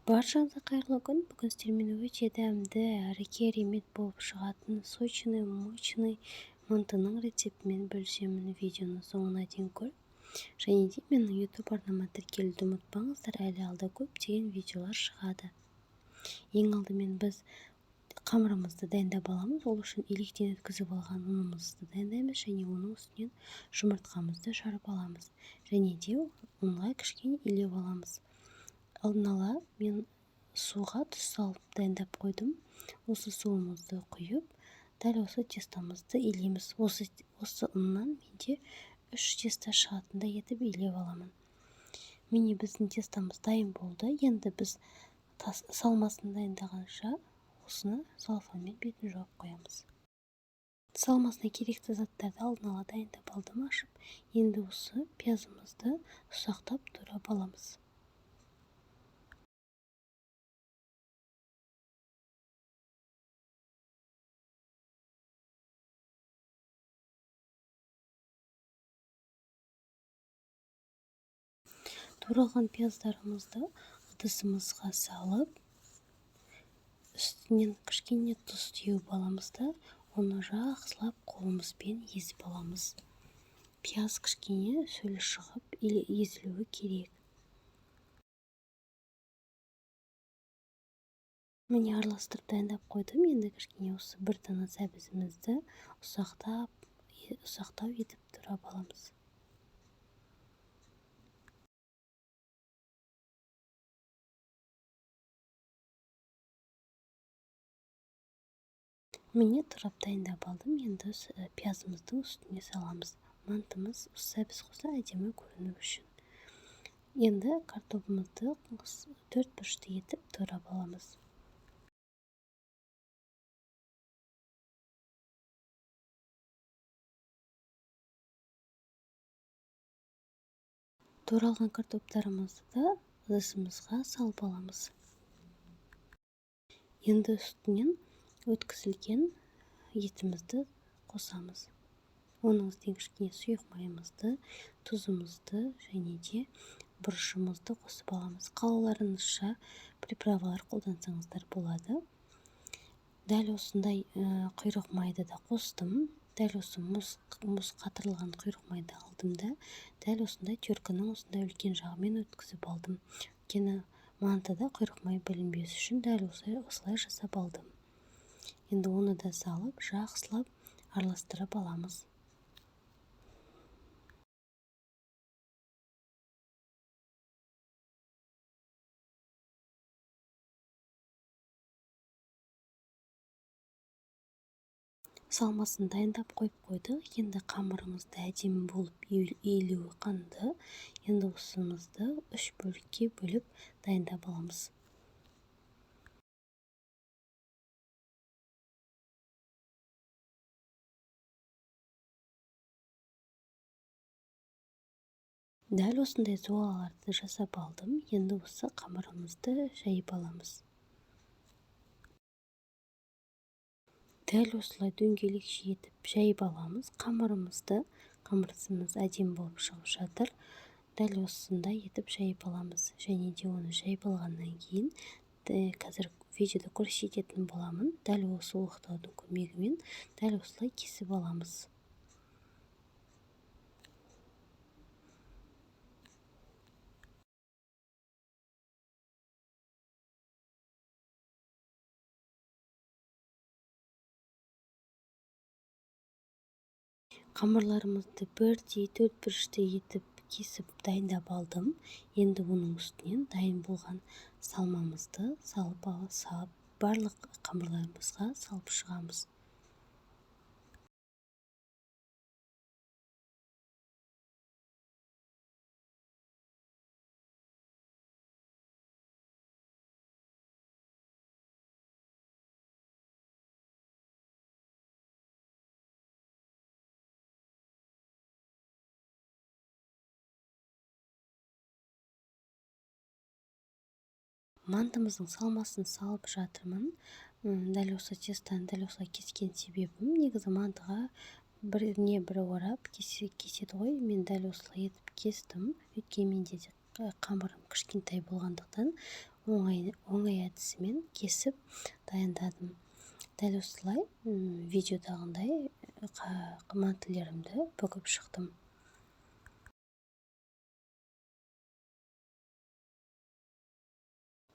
Баршаңызға қайырлы күн! Бүгін сіздермен өте дәмді әрі керемет болып шығатын сочный, мощный мантының рецептімен бөлісемін. Видеоны соңына дейін көріп, және де менің YouTube арнама тіркелуді ұмытпаңыздар, әлі алда көптеген видеолар шығады. Ең алдымен біз қамырымызды дайындап аламыз. Ол үшін електен өткізіп алған ұнымызды дайындаймыз және оның үстінен жұмыртқамызды жарып аламыз. Және де ұнға кішкене илеп аламыз. Алдын ала мен суға тұз салып дайындап қойдым. Осы суымызды құйып, дәл осы тестомызды илейміз. Осы ұннан менде 3 тесто шығатындай етіп илеп аламын. Міне, біздің тестомыз дайын болды. Енді біз салмасын дайындағанша осыны целлофанмен бетін жауып қоямыз. Салмасына керекті заттарды алдын ала дайындап алдым, ашып. Енді осы пиязымызды ұсақтап турап аламыз. Туралған пияздарымызды ыдысымызға салып, үстінен кішкене тұз теуіп аламыз да, оны жақсылап қолымызбен езіп аламыз. Пияз кішкене сөлі шығып, езілуі керек. Міне, араластырып дайындап қойдым. Енді кішкене осы бір дана сәбізімізді ұсақтау етіп турап аламыз. Міне, турап дайындап алдым. Енді пиязымыздың үстіне саламыз. Мантымыз сәбіз қоса әдемі көріну үшін. Енді картобымызды төрт бұрышты етіп турап аламыз. Туралған картоптарымызды да ыдысымызға салып аламыз. Енді үстінен өткізілген етімізді қосамыз. Оның үстіне кішкене сұйық майымызды, тұзымызды және де бұрышымызды қосып аламыз. Қалауларыңызша приправалар қолдансаңыздар болады. Дәл осындай құйрық майды да қостым. Дәл осы мұз қатырылған құйрық майды алдым да, дәл осындай теркінің осындай үлкен жағымен өткізіп алдым. Өйткені мантыда құйрық май білінбес үшін дәл осылай жасап алдым. Енді оны да салып, жақсылап араластырып аламыз. Салмасын дайындап қойып қойдық. Енді қамырымызды әдемі болып иілуі қанды. Енді осымызды 3 бөлікке бөліп дайындап аламыз. Дәл осындай зуаларды жасап алдым. Енді осы қамырымызды жайып аламыз. Дәл осылай дөңгелекше етіп жайып аламыз қамырымызды. Қамырымыз әдемі болып шығып жатыр. Дәл осындай етіп жайып аламыз. Және де оны жайып алғаннан кейін қазір видеода көрсететін боламын. Дәл осы оқтаудың көмегімен дәл осылай кесіп аламыз. Қамырларымызды бірдей төрт бұрышты етіп кесіп дайындап алдым. Енді оның үстінен дайын болған салмамызды салып, барлық қамырларымызға салып шығамыз. Мантымыздың салмасын салып жатырмын. Дәл осы тестаны дәл осылай кескен себебім, негізі мантыға біріне бірі орап кеседі ғой. Мен дәл осылай етіп кестім. Өйткені менде де қамырым кішкентай болғандықтан Оңай әдісімен кесіп дайындадым. Дәл осылай видеодағындай мантылерімді бүгіп шықтым.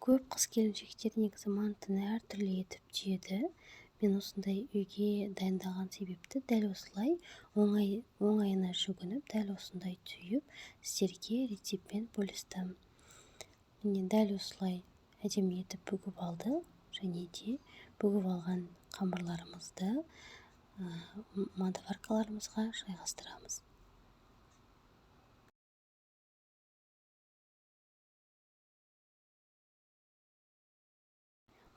Көп қыз-келіншектер негізі мантыны әртүрлі етіп түйеді. Мен осындай үйге дайындалған себепті дәл осылай оңайына жүгініп, дәл осындай түйіп, сіздерге рецептпен бөлістім. Міне, дәл осылай әдемі етіп бүгіп алды. Және де бүгіп алған қамырларымызды мантоваркаларымызға жайғастырамыз.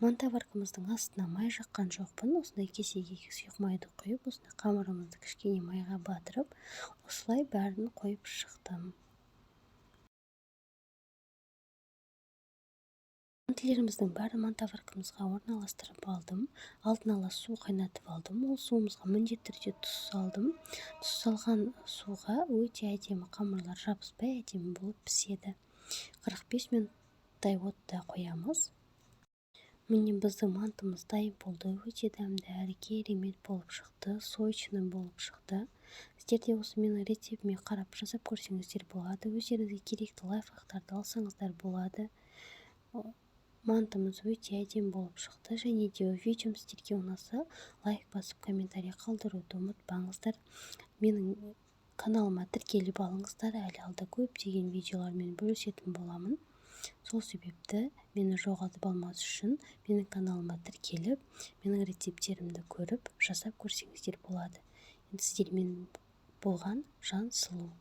Мантоваркамыздың астына май жаққан жоқпын. Осындай кесеге сұйық майды құйып, осындай қамырымызды кішкене майға батырып, осылай бәрін қойып шықтым. Мантылеріміздің бәрін мантоваркамызға орналастырып алдым. Алдын ала су қайнатып алдым. Ол суымызға міндетті түрде тұз салдым. Тұз салған суға өте әдемі қамырлар жабыспай әдемі болып піседі. 45 минуттай отта қоямыз. Міне, біздің мантымыз дайын болды. Өте дәмді әрі керемет болып шықты, сочный болып шықты. Сіздер де осы менің рецептіме қарап жасап көрсеңіздер болады. Өздеріңізге керекті лайфхактарды алсаңыздар болады. Мантымыз өте әдемі болып шықты. Және де видеом сіздерге ұнаса, лайк басып, комментарий қалдыруды ұмытпаңыздар. Менің каналыма тіркеліп алыңыздар. Әлі алда көптеген видеолармен бөлісетін боламын. Сол себепті мені жоғалтып алмас үшін менің каналыма тіркеліп, менің рецепттерімді көріп, жасап көрсеңіздер болады. Енді сіздермен болған Жансұлу.